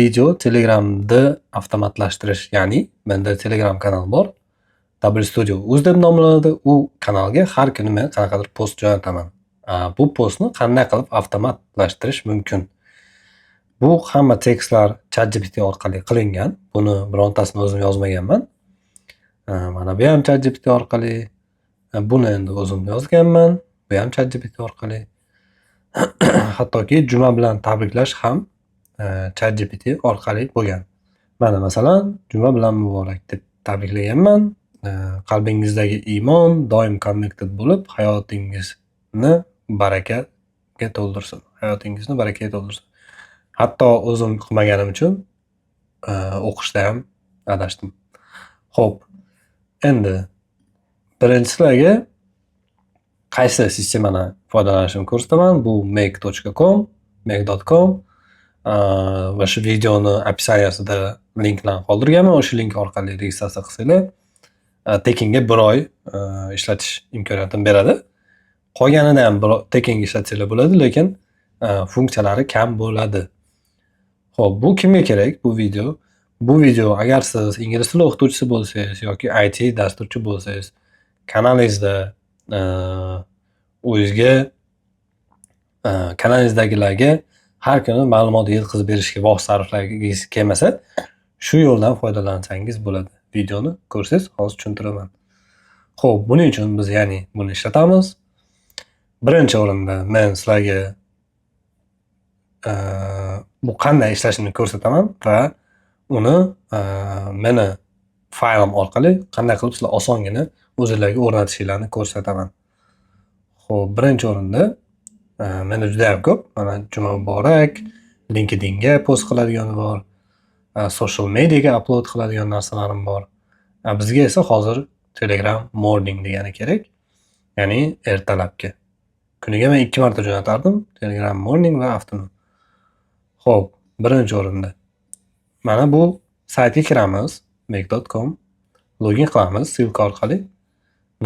Video Telegramda avtomatlashtirish, ya'ni menda Telegram kanal bor. W Studio uz deb nomlanadi. U kanalga har kuni men qanaqadir post jo'nataman. Bu postni qanday qilib avtomatlashtirish mumkin? Bu hamma tekstlar ChatGPT orqali qilingan. Buni birontasini o'zim yozmaganman. Mana bu ham ChatGPT orqali. Buni endi o'zim yozganman. Bu ham ChatGPT orqali. Hattoki juma bilan tabriklash ham ChatGPT orqali bo'lgan. Mana masalan, juma bilan muborak deb tabriklaganman. Qalbingizdagi iymon doim connected bo'lib, hayotingizni barakaga to'ldirsin. Hayotingizni barakaga to'ldirsin. Hatto o'zim qilmaganim uchun o'qishda ham adashdim. Xo'p, endi birinchi sizlarga qaysi sistemadan foydalanishimni ko'rsataman. Bu make.com, make.com va shu videoni описания sida linklarni qoldirganman. O'sha link orqali registratsiya qilsanglar, tekinga bir oy ishlatish imkoniyatini beradi. Qolganini ham tekinga ishlatsanglar bo'ladi, lekin funksiyalari kam bo'ladi. Xo'p, bu kimga kerak bu video? Bu video agar siz ingliz tili o'qituvchisi bo'lsangiz yoki IT dasturchi bo'lsangiz, kanalingizda o'zingizga, kanalingizdagilarga har kuni ma'lumot yetkazib berishga vaqt sarflagingiz kelmasa, shu yo'ldan foydalansangiz bo'ladi. Videoni ko'rsangiz, hozir tushuntiraman. Xo'p, buning uchun biz, ya'ni buni ishlatamiz. Birinchi o'rinda men sizlarga bu qanday ishlashini ko'rsataman va uni meni faylim orqali qanday qilib sizlar osongina o'zinglarga o'rnatishinglarni ko'rsataman. Xo'p, birinchi o'rinda menda judayam ko'p. Mana, juma muborak, LinkedInga post qiladigani bor, social mediaga upload qiladigan narsalarim bor. Bizga esa hozir Telegram Morning degani kerak. Ya'ni ertalabki. Kuniga men ikki marta jo'natardim. Telegram Morning va Afternoon. Xo'p, birinchi o'rinda mana bu saytga kiramiz, make.com, login qilamiz ссылка orqali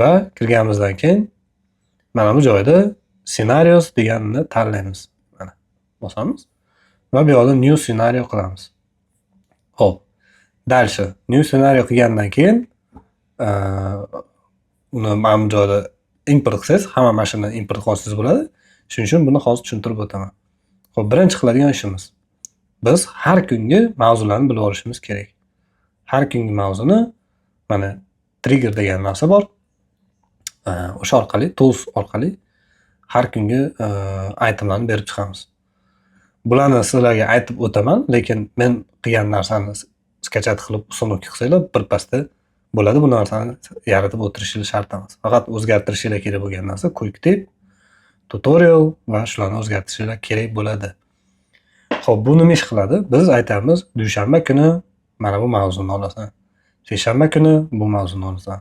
va kirganimizdan keyin mana bu joyda scenarios deganini tanlaymiz. Mana bosamiz va bu yoqda new scenario qilamiz. Xo'p, дальше new scenario qilgandan keyin uni mana bu joyda import qilsangiz, hamma mana shuni import qilib olsangiz bo'ladi. Shuning uchun buni hozir tushuntirib o'taman. Xo'p, birinchi qiladigan ishimiz, biz har kungi mavzularni bilib olishimiz kerak. Har kungi mavzuni mana trigger degan narsa bor. O'sha orqali, tools orqali har kungi itemlarni berib chiqamiz. Bularni sizlarga aytib o'taman, lekin men qilgan narsani скачать qilib, установка qilsanglar birpasda bo'ladi. Bu narsani yaratib o'tirishinglar shart emas. Faqat o'zgartirishinglar kerak bo'lgan narsa quick tip, tutorial va shularni o'zgartirishinglar kerak bo'ladi. Xo'p, bu nima ish qiladi? Biz aytamiz, dushanba kuni mana bu mavzuni olasan. Seshanba kuni bu mavzuni olasan.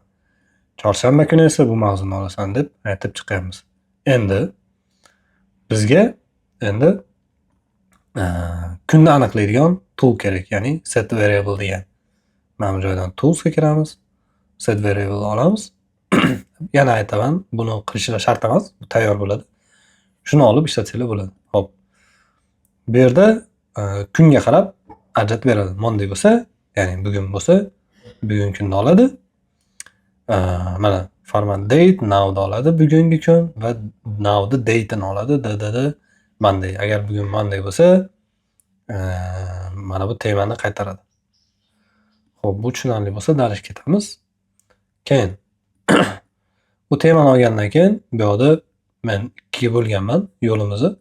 Chorshanba kuni esa bu mavzuni olasan deb aytib chiqyapmiz. Endi bizga endi kunni aniqlaydigan tool kerak, ya'ni set variable degan. Mana bu joydan toolsga kiramiz, set variable olamiz. Yana aytaman, buni qilishinglar shart emas, bu tayyor bo'ladi. Shuni olib ishlatsanglar bo'ladi. Xo'p. Bu yerda kunga qarab ajratib beradi. Monday bo'lsa, ya'ni bugun bo'lsa, bugungi kunni oladi. Mana format date nowni oladi bugungi kun va nowni date'ini oladi. DDD Monday. Agar bugun Monday bo'lsa, mana bu temani qaytaradi. Xo'p, bu tushunarli bo'lsa, дальше ketamiz. Keyin bu temani olgandan keyin bu yoqda men ikkiga bo'lganman yo'limizni.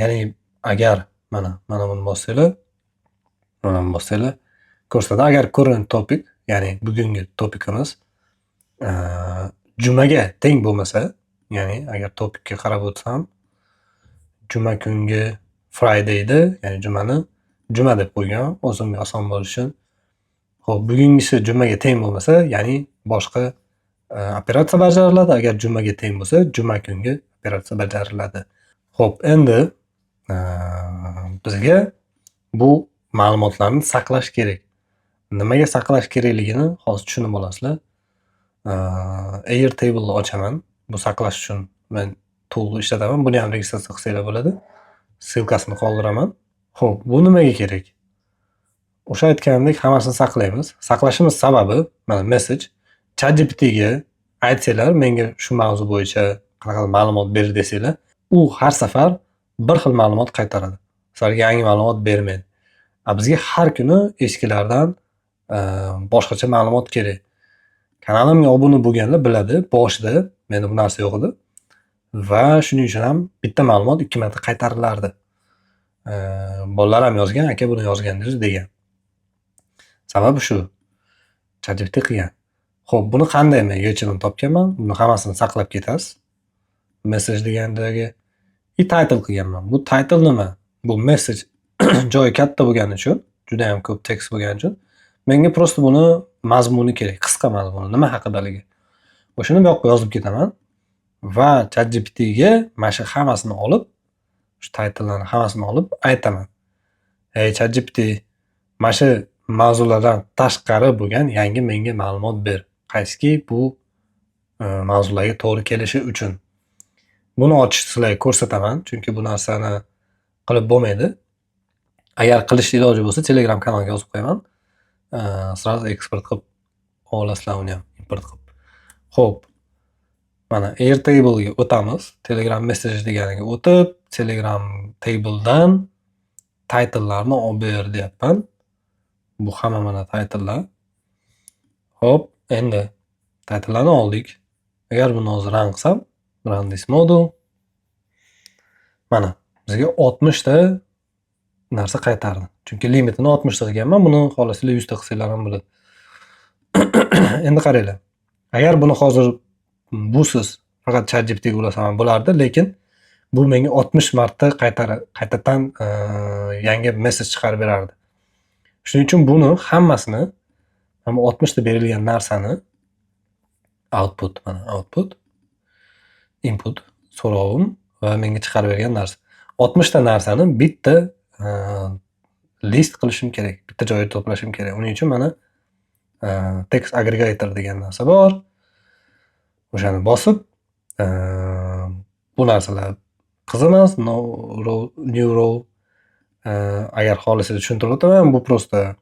Ya'ni agar mana buni bossanglar, mana buni bossanglar ko'rsatadi. Agar current topic, ya'ni bugungi topikimiz jumaga teng bo'lmasa, ya'ni agar topikka qarab o'tsam, juma kungi Fridayda, ya'ni jumani juma deb qo'ygan o'zimga oson bo'lishi uchun. Xo'p, bugungisi jumaga teng bo'lmasa, ya'ni boshqa operatsiya bajariladi. Agar jumaga teng bo'lsa, juma kungi operatsiya bajariladi. Xo'p, endi bizga bu ma'lumotlarni saqlash kerak. Nimaga saqlash kerakligini hozir tushunib olasizlar. Airtable'ni ochaman. Bu saqlash uchun men toolni ishlataman. Buni ham registratsiya qilsanglar bo'ladi. Ссылка sini qoldiraman. Xo'p, bu nimaga kerak? O'sha aytganimdek, hammasini saqlaymiz. Saqlashimiz sababi, mana, message ChatGPTga aytsanglar, menga shu mavzu bo'yicha qanaqadir ma'lumot ber desanglar, u har safar bir xil ma'lumot qaytaradi. Sizlarga yangi ma'lumot bermaydi. A bizga har kuni eskilardan boshqacha ma'lumot kerak. Kanalimga obuna bo'lganlar biladi, boshida menda bu narsa yo'q edi va shuning uchun ham bitta ma'lumot ikki marta qaytarilardi. Bolalar ham yozgan, "Aka, buni yozgandingiz", degan. Sababi shu. ChatGPT qilgan. Xo'p, buni qanday men yechimini topganman? Buni hammasini saqlab ketasiz. Message degandagi и title qilganman. Bu title nima? Bu message joyi katta bo'lgani uchun, judayam ko'p tekst bo'lgani uchun menga просто buni mazmuni kerak, qisqa mazmuni, nima haqidaligi. O'shani bu yoqqa yozib ketaman va ChatGPTga mana shu hammasini olib, shu titlelarni hammasini olib aytaman. "Ey, ChatGPT, mana shu mavzulardan tashqari bo'lgan yangi menga ma'lumot ber. Qaysiki bu mavzularga to'g'ri kelishi uchun." Buni ochishni sizlarga ko'rsataman, chunki bu narsani qilib bo'lmaydi. Agar qilish iloji bo'lsa, Telegram kanalga yozib qo'yaman. Сразу eksport qilib olasizlar uni ham, import qilib. Xo'p. Mana, Airtable'ga o'tamiz. Telegram message deganiga o'tib, Telegram table'dan title'larni olib ber deyapman. Bu hamma mana title'lar. Xo'p, endi title'larni oldik. Agar buni hozir run qilsam, run this model. Mana, bizga 60 ta narsa qaytardi. Chunki limitini 60 ta qilganman. Buni xohlasanglar 100 ta qilsanglar ham bo'ladi. Endi qaranglar. Agar buni hozir busiz faqat ChatGPTga ulasam ham bo'lardi, lekin bu menga 60 marta qaytadan yangi message chiqarib berardi. Shuning uchun buni hammasini, mana bu 60 ta berilgan narsani output, mana output, input so'rovim va menga chiqarib bergan narsa. 60 ta narsani bitta list qilishim kerak, bitta joyga to'plashim kerak. Uning uchun mana text aggregator degan narsa bor. O'shani bosib, bu narsalar qiziq emas, no row, new row. Agar xohlasangiz tushuntirib o'taman. Bu просто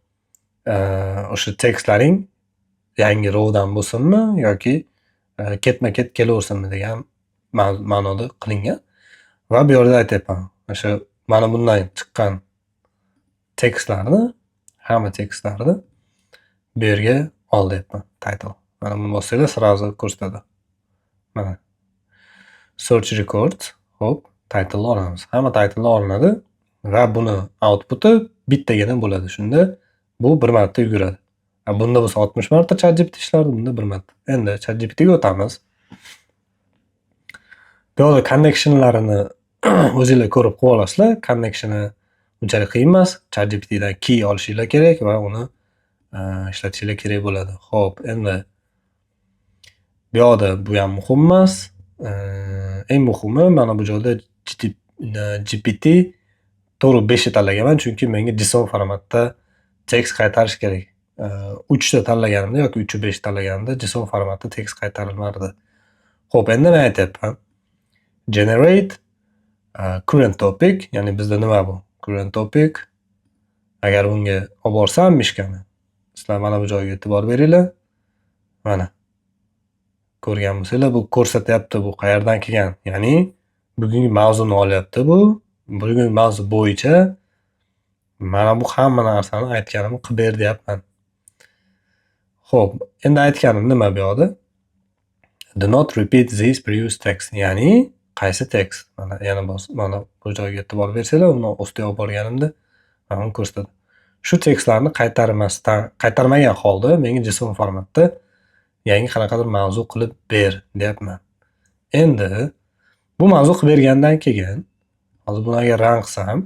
o'sha tekstlaring yangi rowdan bo'lsinmi yoki ketma-ket kelaversinmi degan ma'noda qilingan. Va bu yerda aytyapman, o'sha mana bundan chiqqan tekstlarni, hamma tekstlarni bu yerga ol deyapman, title. Mana buni bossanglar, сразу ko'rsatadi. Mana, search records, xo'p, title'ni olamiz. Hamma title'lar olinadi va buni outputi bittagina bo'ladi. Shunda bu bir marta yuguradi. Bunda bo'lsa 60 marta ChatGPT ishlardi, bunda bir marta. Endi ChatGPTga o'tamiz. Bu yoqda connectionlarini o'zinglar ko'rib qilib olasizlar. Connectioni unchalik qiyin emas. ChatGPTdan key olishinglar kerak va uni ishlatishinglar kerak bo'ladi. Xo'p, endi bu yoqda bu ham muhim emas. Eng muhimi, mana bu joyda GPT 4 5 ta tanlaganman, chunki menga JSON formatda tekst qaytarish kerak. 3 ta tanlaganimda yoki 3 5 tanlaganimda JSON formatda tekst qaytarilmardi. Xo'p, endi men aytyapman. Generate current topic, ya'ni bizda nima bu? Current topic. Agar bunga olib borsam мышка ni, sizlar mana bu joyga e'tibor beringlar. Mana. Ko'rgan bo'lsanglar, bu ko'rsatyapti, bu qayerdan kelgan. Ya'ni bugungi mavzuni olyapti bu. Bugungi mavzu bo'yicha mana bu hamma narsani aytganimni qilib ber deyapman. Xo'p, endi aytganim nima bu yoqda? Do not repeat this previous text. Ya'ni qaysi tekst? Mana, yana mana bu joyga e'tibor bersanglar, uni ustiga olib borganimda mana buni ko'rsatadi. Shu tekstlarni qaytarmasdan, qaytarmagan holda menga JSON formatda yangi qanaqadir mavzu qilib ber deyapman. Endi bu mavzu qilib bergandan keyin hozir buni agar run qilsam,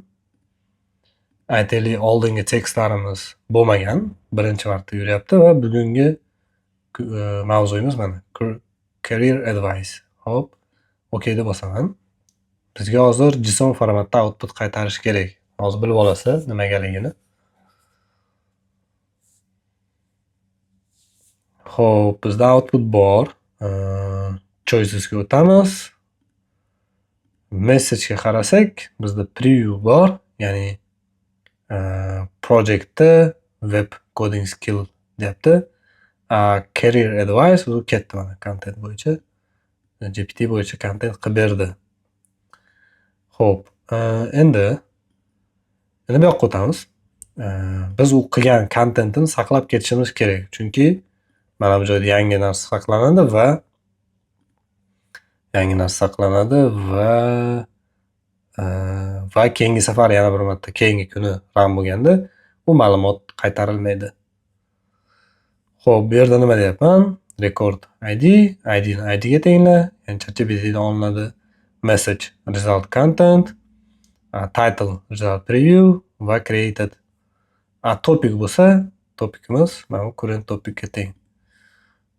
aytaylik, oldingi tekstlarimiz bo'lmagan, birinchi marta yuryapti va bugungi mavzuyimiz mana, career advice. Xo'p, OK deb bosaman. Bizga hozir JSON formatda output qaytarish kerak. Hozir bilib olasizlar nimagaligini. Xo'p, bizda output bor. Choicesga o'tamiz. Message'ga qarasak, bizda preview bor, ya'ni Projectda web coding skill deyapti. Career advice u ketdi, mana, content bo'yicha, GPT bo'yicha content qilib berdi. Xo'p, endi bu yoqqa o'tamiz. Biz u qilgan kontentini saqlab ketishimiz kerak. Chunki mana bu joyda yangi narsa saqlanadi va yangi narsa saqlanadi va keyingi safar yana bir marta keyingi kuni run bo'lganda bu ma'lumot qaytarilmaydi. Xo'p, bu yerda nima deyapman? Record ID, IDni IDga tengla, ya'ni ChatGPTdan olinadi. Message result content, title result preview va created. Topic bo'lsa, topicimiz mana bu current topicga teng.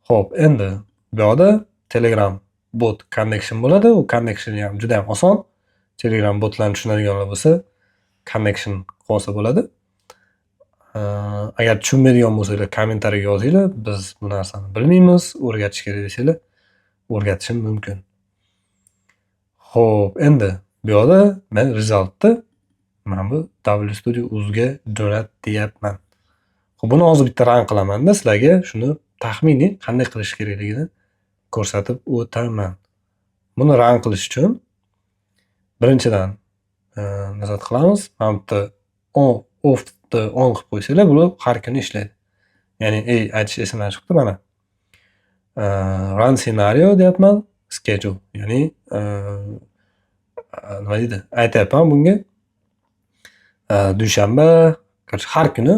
Xo'p, endi bu yoqda Telegram bot connection bo'ladi. U connection ham juda ham oson. Telegram botlarni tushunadiganlar bo'lsa, connection qilib olsa bo'ladi. Agar tushunmaydigan bo'lsanglar, kommentariyaga yozinglar. Biz bu narsani bilmaymiz, o'rgatish kerak desanglar, o'rgatishim mumkin. Xo'p, endi bu yoqda men resultni mana bu W Studio uzga jo'nat deyapman. Xo'p, buni hozir bitta run qilamanda, sizlarga shuni taxminiy qanday qilish kerakligini ko'rsatib o'taman. Buni run qilish uchun birinchidan nazar qilamiz. Mana bu yerda offni on qilib qo'ysanglar, bu har kuni ishlaydi. Ya'ni, ey, aytish esimdan chiqibdi, mana. Run scenario deyapman, schedule, ya'ni nima deydi? Aytyapman bunga dushanba, короче, har kuni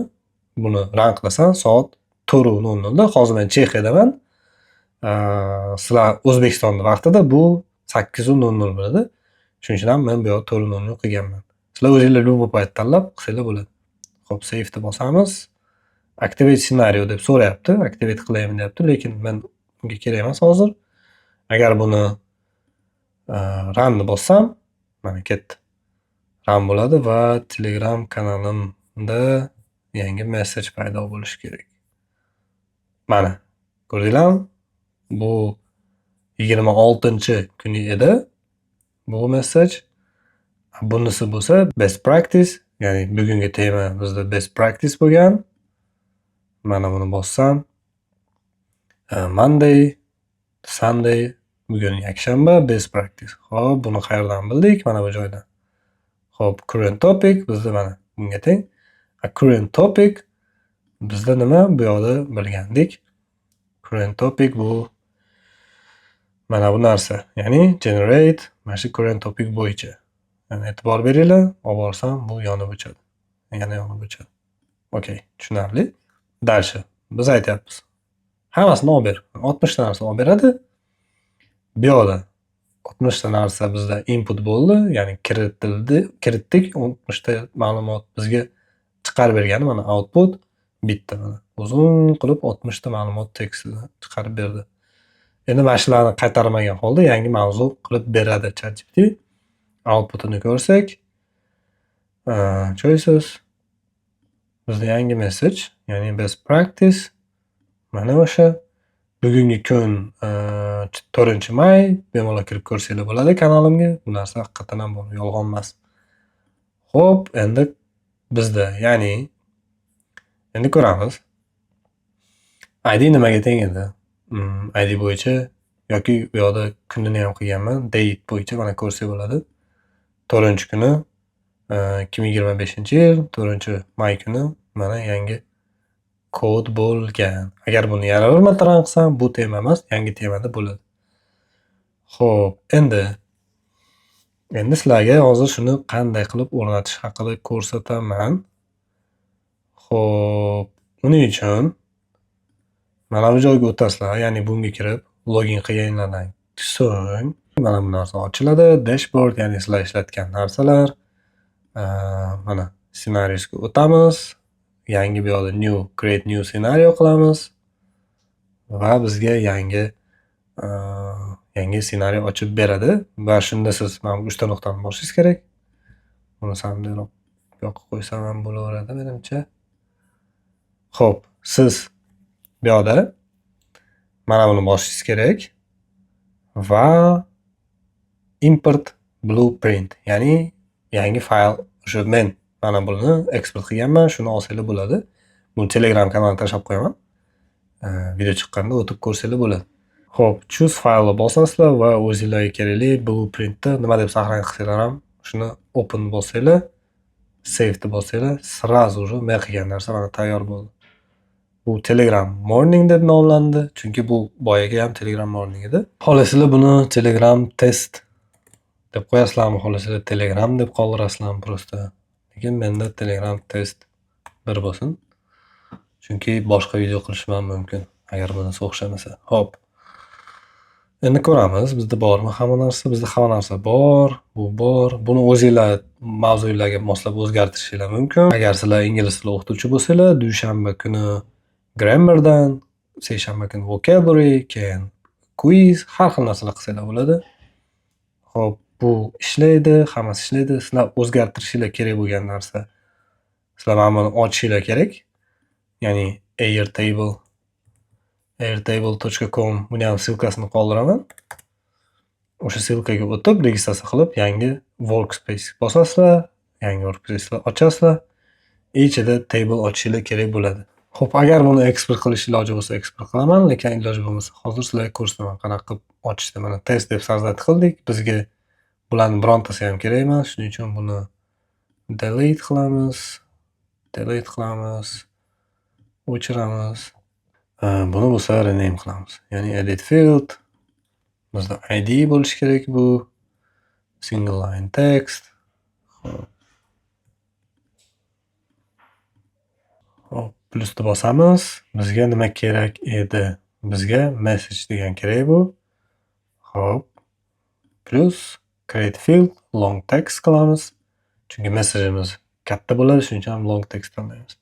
buni run qilasan soat 4:00da. Hozir men Chexiyadaman. Sizlar O'zbekistonda vaqtida bu 8:00 bo'ladi. Shuning uchun ham men bu yoqda 4:00 qilganman. Sizlar o'zinglar любой payt tanlab qilsanglar bo'ladi. Xo'p, save deb bosamiz. Activate scenario deb so'rayapti. Activate qilaymi deyapti, lekin men bunga kerak emas hozir. Agar buni runni bossam, mana, ketdi. Run bo'ladi va Telegram kanalimda yangi message paydo bo'lishi kerak. Mana, ko'rdinglarmi? Bu 26-kuni edi bu message. Bunisi bo'lsa best practice, ya'ni bugungi tema bizda best practice bo'lgan. Mana buni bossam, Monday, Sunday, bugun yakshanba, best practice. Xo'p, buni qayerdan bildik? Mana bu joydan. Xo'p, current topic bizda mana bunga teng. Current topic bizda nima? Bu yoqda bilgandik. Current topic bu mana bu narsa. Ya'ni generate mana shu current topic bo'yicha. Ya'ni e'tibor beringlar, olib borsam bu yonib o'chadi. Yana yonib o'chadi. Okey, tushunarli. Дальше biz aytyapmiz. Hammasini olib ber. 60 ta narsa olib beradi. Bu yoqda 60 ta narsa bizda input bo'ldi, ya'ni kiritildi, kiritdik 60 ta ma'lumot, bizga chiqarib bergani mana output bitta, mana uzun qilib 60 ta ma'lumot tekstini chiqarib berdi. Endi mana shularni qaytarmagan holda yangi mavzu qilib beradi ChatGPT. Outputini ko'rsak, choices, bizda yangi message, ya'ni best practice, mana o'sha bugungi kun 4-may, bemalol kirib ko'rsanglar bo'ladi kanalimga. Bu narsa haqiqatdan ham bor, yolg'on emas. Xo'p, endi bizda, ya'ni endi ko'ramiz. ID nimaga teng edi? ID bo'yicha yoki bu yoqda kunini ham qilganman. Date bo'yicha mana ko'rsak bo'ladi. 4-kuni, 2025-yil 4-may kuni mana yangi kod bo'lgan. Agar buni yana bir marta run qilsam, bu tema emas, yangi temada bo'ladi. Xo'p, endi sizlarga hozir shuni qanday qilib o'rnatish haqida ko'rsataman. Xo'p, buning uchun mana bu joyga o'tasizlar, ya'ni bunga kirib login qilganinglardan so'ng mana bu narsa ochiladi. Dashboard, ya'ni sizlar ishlatgan narsalar. Mana, scenariosga o'tamiz. Yangi bu yoqda new, create new scenario qilamiz va bizga yangi ssenariy ochib beradi va shunda siz mana bu uchta nuqtani bosishingiz kerak. Buni sal bu yoqqa qo'ysam ham bo'laveradi menimcha. Xo'p, siz bu yoqda mana buni bosishingiz kerak va import blueprint, ya'ni yangi fayl, o'sha men Mana buni eksport qilganman, shuni olsanglar bo'ladi. Buni Telegram kanaliga tashlab qo'yaman. Video chiqqanda o'tib ko'rsanglar bo'ladi. Xo'p, choose file bosasizlar va o'zinglarga kerakli blueprintni nima deb сохранить qilsanglar ham, shuni open bossanglar, save deb bossanglar, сразу уже men qilgan narsa mana tayyor bo'ldi. Bu Telegram Morning deb nomlandi, chunki bu boyagi ham Telegram Morning edi. Xohlasanglar, buni Telegram test deb qo'yasizlarmi, xohlasanglar, Telegram deb qoldirasizlarmi просто. Lekin menda Telegram test 1 bo'lsin. Chunki boshqa video qilishim ham mumkin, agar bunisi o'xshamasa. Xo'p. Endi ko'ramiz, bizda bormi hamma narsa? Bizda hamma narsa bor, bu bor. Buni o'zinglar mavzuylarga moslab o'zgartirishinglar mumkin. Agar sizlar ingliz tili o'qituvchi bo'lsanglar, dushanba kuni grammardan, seshanba kuni vocabulary, keyin quiz, har xil narsalar qilsanglar bo'ladi. Xo'p, bu ishlaydi, hammasi ishlaydi. Sizlar o'zgartirishinglar kerak bo'lgan narsa. Sizlar mana buni ochishinglar kerak. Ya'ni Airtable, airtable.com, buni ham ссылка sini qoldiraman. O'sha ссылка ga o'tib, registratsiya qilib, yangi workspace bosasizlar, yangi workspace ochasizlar. Ichida table ochishinglar kerak bo'ladi. Xo'p, agar buni eksport qilish iloji bo'lsa, eksport qilaman, lekin iloji bo'lmasa, hozir sizlarga ko'rsataman qanaqa qilib ochishni. Mana, test deb создать qildik. Bizga bularni birontasi ham kerak emas. Shuning uchun buni delete qilamiz, delete qilamiz, o'chiramiz. Buni bo'lsa rename qilamiz. Ya'ni edit field, bizda ID bo'lishi kerak bu. Single line text. Xo'p. Xo'p, plyusni bosamiz. Bizga nima kerak edi? Bizga message degan kerak bu. Xo'p. Plus create field, long text qilamiz. Chunki messageimiz katta bo'ladi, shuning uchun ham long text tanlaymiz.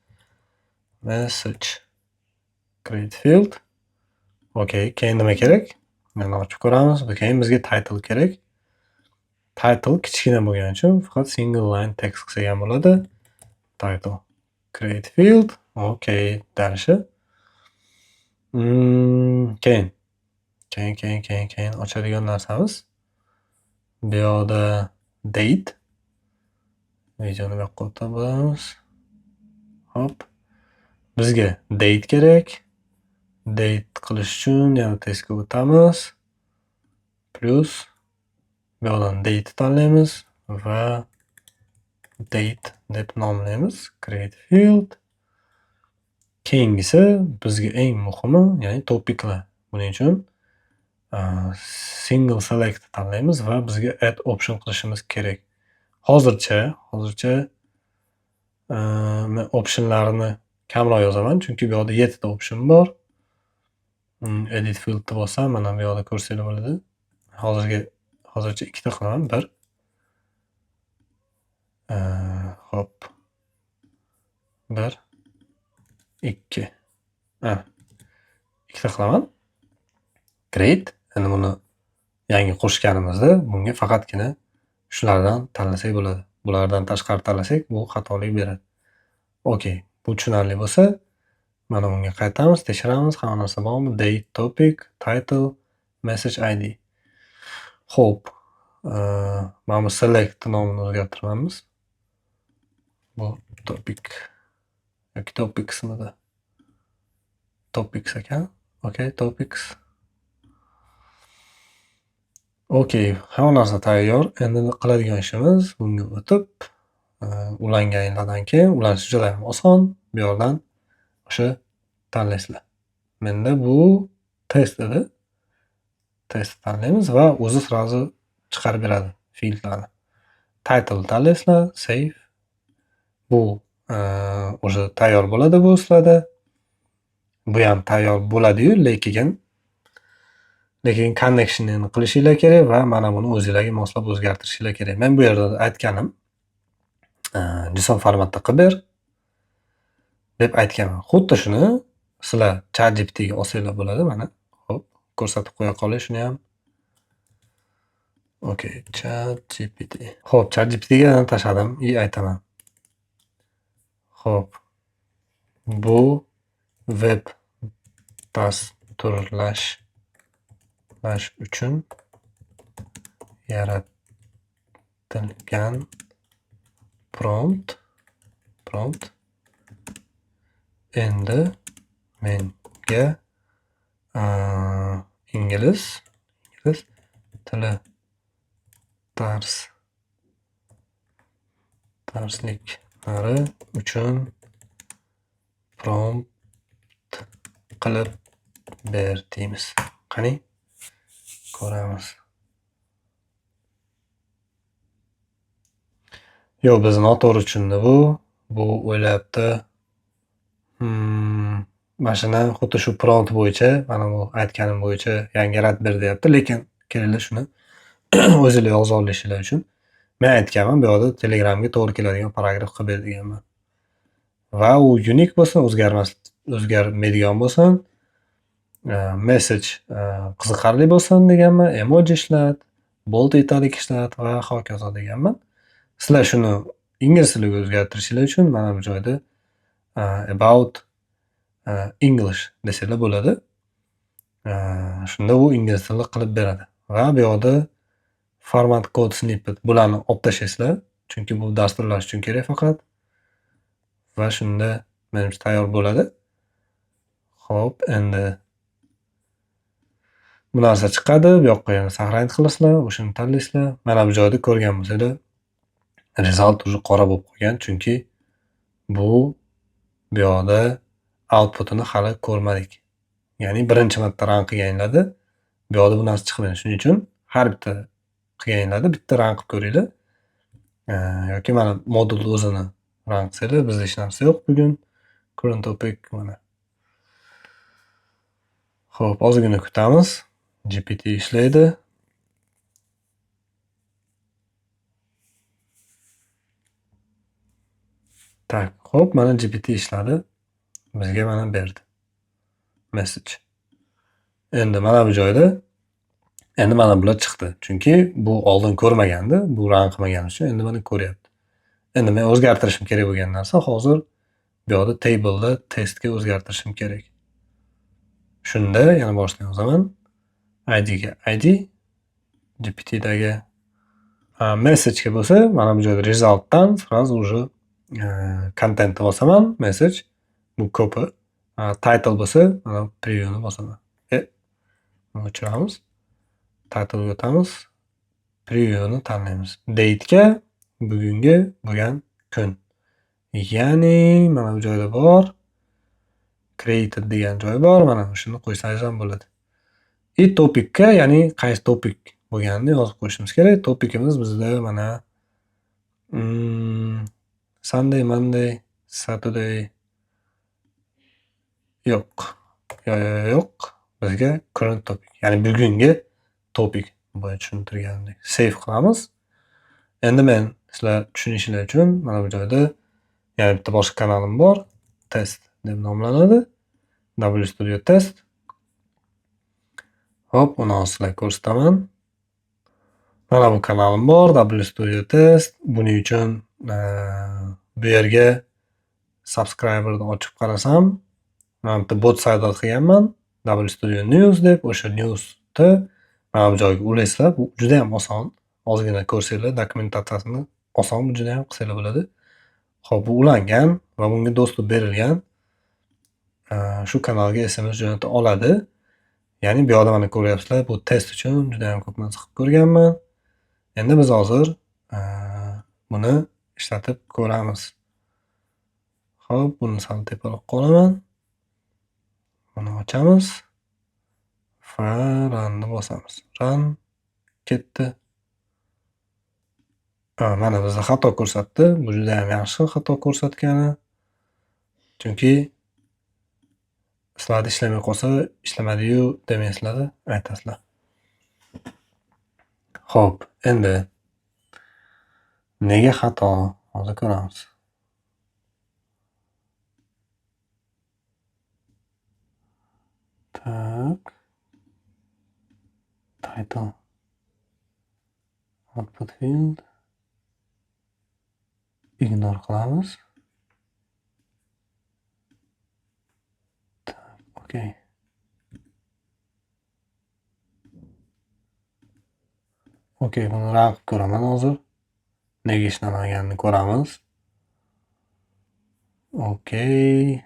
Message, create field. Okey, keyin nima kerak? Mana, ochib ko'ramiz. Keyin bizga title kerak. Title kichkina bo'lgani uchun faqat single line text qilsak ham bo'ladi. Title, create field. Okey, дальше. Keyin ochadigan narsamiz bu yoqda date. Videoni bu yoqqa o'tamiz. Hop. Bizga date kerak. Date qilish uchun yana testga o'tamiz. Plus bu yoqdan date tanlaymiz va date deb nomlaymiz. Create field. Keyingisi bizga eng muhimi, ya'ni topiclar. Buning uchun single select tanlaymiz va bizga add option qilishimiz kerak. Hozircha men optionlarni kamroq yozaman, chunki bu yoqda yettita option bor. Edit fieldni bossam, mana bu yoqda ko'rsanglar bo'ladi. Hozircha ikkita qilaman. Bir. Xo'p. Bir. Ikki. Ikkita qilaman. Create. Endi buni yangi qo'shganimizda bunga faqatgina shulardan tanlasak bo'ladi. Bulardan tashqari tanlasak, bu xatolik beradi. Okey, bu tushunarli bo'lsa, mana bunga qaytamiz, tekshiramiz, hamma narsa bormi? Date, topic, title, message ID. Xo'p, mana bu select nomini o'zgartiramiz. Bu topic yoki topicsmidi? Topics ekan. Okey, topics. Okey, hamma narsa tayyor. Endi qiladigan ishimiz bunga o'tib, ulanganinglardan keyin, ulanish judayam oson. Bu yoqdan o'sha tanlaysizlar. Menda bu test edi. Test tanlaymiz va o'zi сразу chiqarib beradi fieldlarni. Title tanlaysizlar, save. Bu уже tayyor bo'ladi bu sizlarda. Bu ham tayyor bo'ladi-yu, lekin connectionini qilishinglar kerak va mana buni o'zinglarga moslab o'zgartirishinglar kerak. Men bu yerda aytganim, JSON formatda qilib ber deb aytganman. Xuddi shuni sizlar ChatGPTga olsanglar bo'ladi mana. Xo'p, ko'rsatib qo'ya qolay shuni ham. Okey, ChatGPT. Xo'p, ChatGPTga tashladim и aytaman. Xo'p, bu veb dasturlash uchun yaratilgan prompt. Prompt. Endi menga ingliz tili darsliklari uchun prompt qilib ber deymiz. Qani ko'ramiz. Yo'q, bizni noto'g'ri tushundi bu. Bu o'ylayapti. Mana shuni xuddi shu prompt bo'yicha, mana bu aytganim bo'yicha yangi yaratib ber deyapti, lekin kelinglar shuni o'zinglar yoza olishinglar uchun men aytganman, bu yoqda Telegramga to'g'ri keladigan paragraf qilib ber deganman. Va u unique bo'lsin, o'zgarmaydigan bo'lsin, message qiziqarli bo'lsin deganman, emoji ishlat, bold italic ishlat va hokazo deganman. Sizlar shuni ingliz tiliga o'zgartirishinglar uchun mana bu joyda about English desanglar bo'ladi. Shunda u ingliz tilida qilib beradi. Va bu yoqda format code snippet bularni olib tashlaysizlar, chunki bu dasturlash uchun kerak faqat. Va shunda menimcha tayyor bo'ladi. Xo'p, endi bu narsa chiqadi, bu yoqqa yana saqlanib qilasizlar, o'shani tanlaysizlar. Mana bu joyda ko'rgan bo'lsanglar, result уже qora bo'lib qolgan, chunki bu yoqda outputini hali ko'rmadik. Ya'ni birinchi marta run qilganinglarda bu yoqda bu narsa chiqmaydi. Shuning uchun har bitta qilganinglarda bitta run qilib ko'ringlar. Yoki mana modulni o'zini run qilsanglar, bizda hech narsa yo'q bugun. Current topic mana. Xo'p, ozgina kutamiz. GPT ishlaydi. Tak, xo'p, mana GPT ishladi. Bizga mana berdi. Message. Endi mana bu joyda endi mana bular chiqdi. Chunki bu oldin ko'rmagandi, bu run qilmagani uchun endi mana ko'ryapti. Endi men o'zgartirishim kerak bo'lgan narsa hozir bu yoqda table'da testga o'zgartirishim kerak. Shunda yana boshdan yozaman. ID ga ID, GPTdagi message'ga bo'lsa, mana bu joyda resultdan сразу уже contentni bosaman, message bu copy. Title bo'lsa, mana previewni bosaman. Buni o'chiramiz. Title'ga o'tamiz. Previewni tanlaymiz. Date'ga bugungi bo'lgan kun. Ya'ni mana bu joyda bor. Created degan joy bor. Mana shuni qo'ysangiz ham bo'ladi. И topicga, ya'ni qaysi topic bo'lganini yozib qo'yishimiz kerak. Topicimiz bizda mana Sunday, Monday, Saturday yo'q. Yo'q. Bizga current topic, ya'ni bugungi topic boya tushuntirganimdek. Save qilamiz. Endi men sizlar tushunishinglar uchun mana bu joyda yana bitta boshqa kanalim bor. Test deb nomlanadi. W Studio Test. Hop, uni hozir sizlarga ko'rsataman. Mana bu kanalim bor, W Studio Test. Buning uchun bu yerga subscriberni ochib qarasam, mana bitta bot sayt qilganman. W Studio News deb, o'sha newsni mana bu joyga ulaysizlar. Bu juda ham oson. Ozgina ko'rsanglar dokumentatsiyasini oson, bu juda ham qilsanglar bo'ladi. Xo'p, bu ulangan va bunga доступ berilgan. Shu kanalga SMS jo'nata oladi. Ya'ni bu yoqda mana ko'ryapsizlar, bu test uchun juda ham ko'p narsa qilib ko'rganman. Endi biz hozir buni ishlatib ko'ramiz. Xo'p, buni sal teparoqqa olaman. Buni ochamiz va runni bosamiz. Run ketdi. Mana bizda xato ko'rsatdi. Bu juda ham yaxshi xato ko'rsatgani. Chunki sizlarda ishlamay qolsa, ishlamadi-yu demaysizlar, aytasizlar. Xo'p, endi nega xato? Hozir ko'ramiz. Tak. Title. Output field. Ignore qilamiz. Tak, okey. Okey, buni run qilib ko'raman hozir. Nega ishlamaganini ko'ramiz. Okey.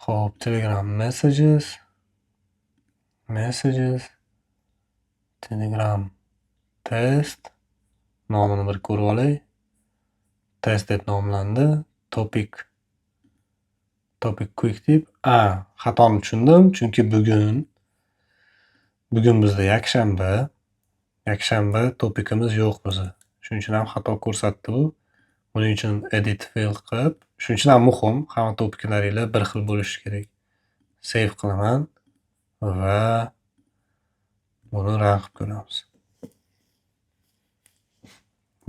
Xo'p, Telegram messages, messages, Telegram test. Nomini bir ko'rib olay. Test deb nomlandi. Topic, topic quick tip. A, xatoni tushundim, chunki bugun bizda yakshanba. Yakshanba topikimiz yo'q bizni. Shuning uchun ham xato ko'rsatdi bu. Buning uchun edit field qilib, shuning uchun ham muhim, hamma topiklaringlar bir xil bo'lishi kerak. Save qilaman va buni run qilib ko'ramiz.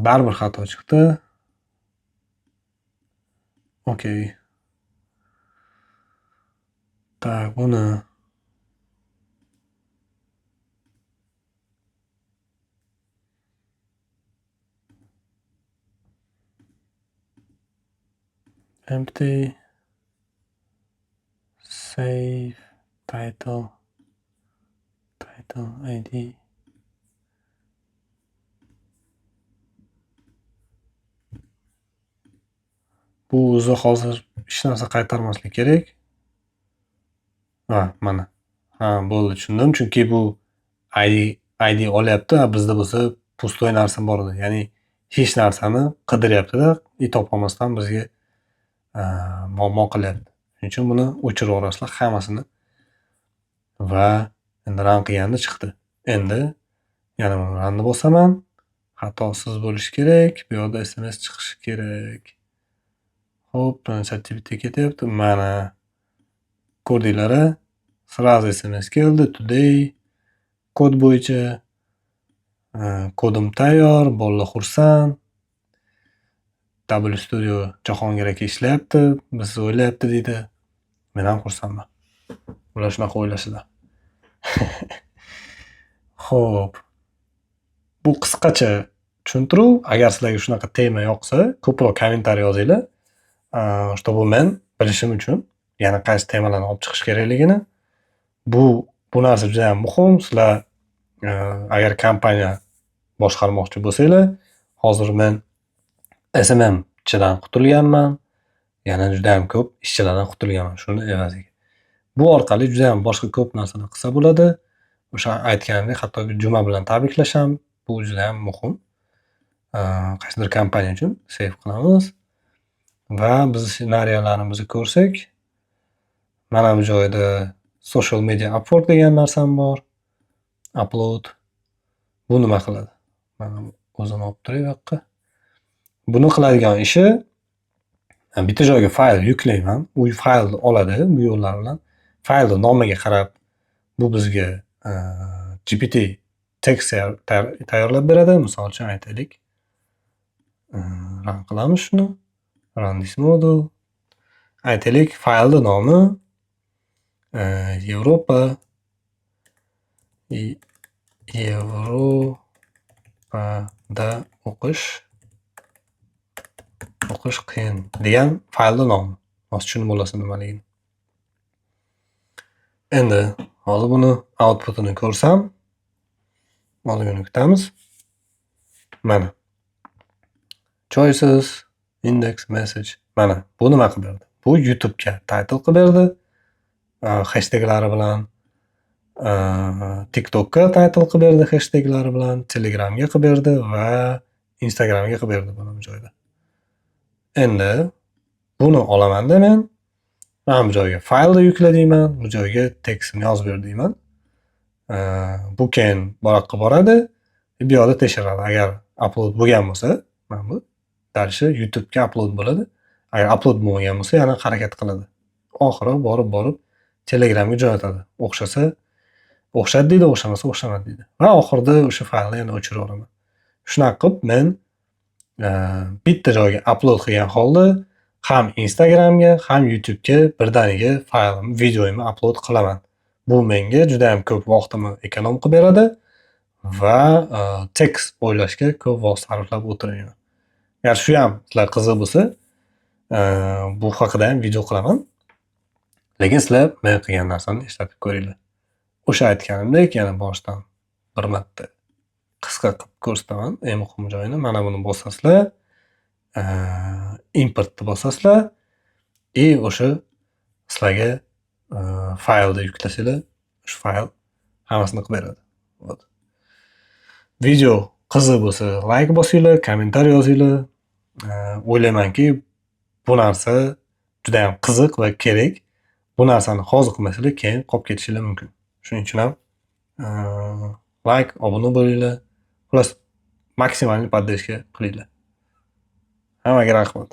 Baribir xato chiqdi. Okey. Так, buni empty, save, title, title ID. Bu o'zi hozir hech narsa qaytarmaslik kerak. Ha, mana. Ha, bo'ldi, tushundim. Chunki bu ID olyapti, a bizda bo'lsa пустой narsa bor edi. Ya'ni hech narsani qidiryapti-da, и topolmasdan bizga muammo qilyapti. Shuning uchun buni o'chirib yuborasizlar hammasini. Va endi run qilganda chiqdi. Endi yana buni runni bosaman. Xatosiz bo'lishi kerak. Bu yoqda SMS chiqishi kerak. Xo'p, mana ChatGPT ketyapti. Mana ko'rdinglar-a? Сразу SMS keldi. Today kod bo'yicha kodim tayyor, bolalar xursand. W Studio Jahongir aka ishlayapti, bizni o'ylayapti deydi. Men ham xursandman. Ular shunaqa o'ylashida. Xo'p. Bu qisqacha tushuntiruv. Agar sizlarga shunaqa tema yoqsa, ko'proq kommentariy yozinglar. Чтобы men bilishim uchun yana qaysi temalarni olib chiqish kerakligini. Bu narsa juda ham muhim. Sizlar agar kompaniya boshqarmoqchi bo'lsanglar, hozir men SMMchidan qutulganman. Yana juda ham ko'p ishchilardan qutulganman shuni evaziga. Bu orqali juda ham boshqa ko'p narsalar qilsa bo'ladi. O'sha aytganimdek, hattoki juma bilan tabriklash ham bu juda ham muhim. Qaysidir kompaniya uchun save qilamiz va biz ssenariylarimizni ko'rsak, mana bu joyda social media Upwork degan narsam bor. Upload. Bu nima qiladi? Mana o'zini olib turay bu yoqqa. Buni qiladigan ishi bitta joyga fayl yuklayman. U faylni oladi bu yo'llar bilan. Faylni nomiga qarab bu bizga GPT tekst tayyorlab beradi. Misol uchun aytaylik. Run qilamiz shuni. Run this model. Aytaylik, faylni nomi Yevropada o'qish qiyin degan faylni nomi. Hozir tushunib olasiz nimaligini. Endi hozir buni outputini ko'rsam, ozgina kutamiz. Mana. Choices, index, message. Mana bu nima qilib berdi? Bu YouTube'ga title qilib berdi. Hashtaglari bilan TikTokka title qilib berdi hashtaglari bilan, Telegramga qilib berdi va Instagramga qilib berdi mana bu joyda. Endi buni olamanda men mana bu joyga faylni yukla deyman, bu joyga tekstini yozib ber deyman. Bu keyin bu yoqqa boradi, bu yoqda tekshiradi. Agar upload bo'lgan bo'lsa, mana bu дальше YouTube'ga upload bo'ladi. Agar upload bo'lmagan bo'lsa, yana harakat qiladi. Oxiri borib-borib Telegramga jo'natadi. O'xshasa o'xshadi deydi, o'xshamasa o'xshamadi deydi. Va oxirida o'sha faylni yana o'chirib yuboraman. Shunaqa qilib men bitta joyga upload qilgan holda ham Instagramga, ham YouTube'ga birdaniga faylimni, videoyimni upload qilaman. Bu menga juda ham ko'p vaqtimni эконом qilib beradi va tekst o'ylashga ko'p vaqt sarflab o'tirmayman. Agar shu ham sizlarga qiziq bo'lsa, bu haqida ham video qilaman. Lekin sizlar men qilgan narsamni ishlatib ko'ringlar. O'sha aytganimdek, yana boshdan bir marta qisqa qilib ko'rsataman eng muhim joyini. Mana buni bosasizlar. Importni bosasizlar и o'sha sizlarga faylni yuklasanglar, shu fayl hammasini qilib beradi. Вот. Video qiziq bo'lsa, layk bosinglar, kommentariy yozinglar. O'ylaymanki, bu narsa judayam qiziq va kerak. Bu narsani hozir qilmasanglar, keyin qolib ketishinglar mumkin. Shuning uchun ham layk, obuna bo'linglar. Xullas, максимальный поддержка qilinglar. Hammaga rahmat.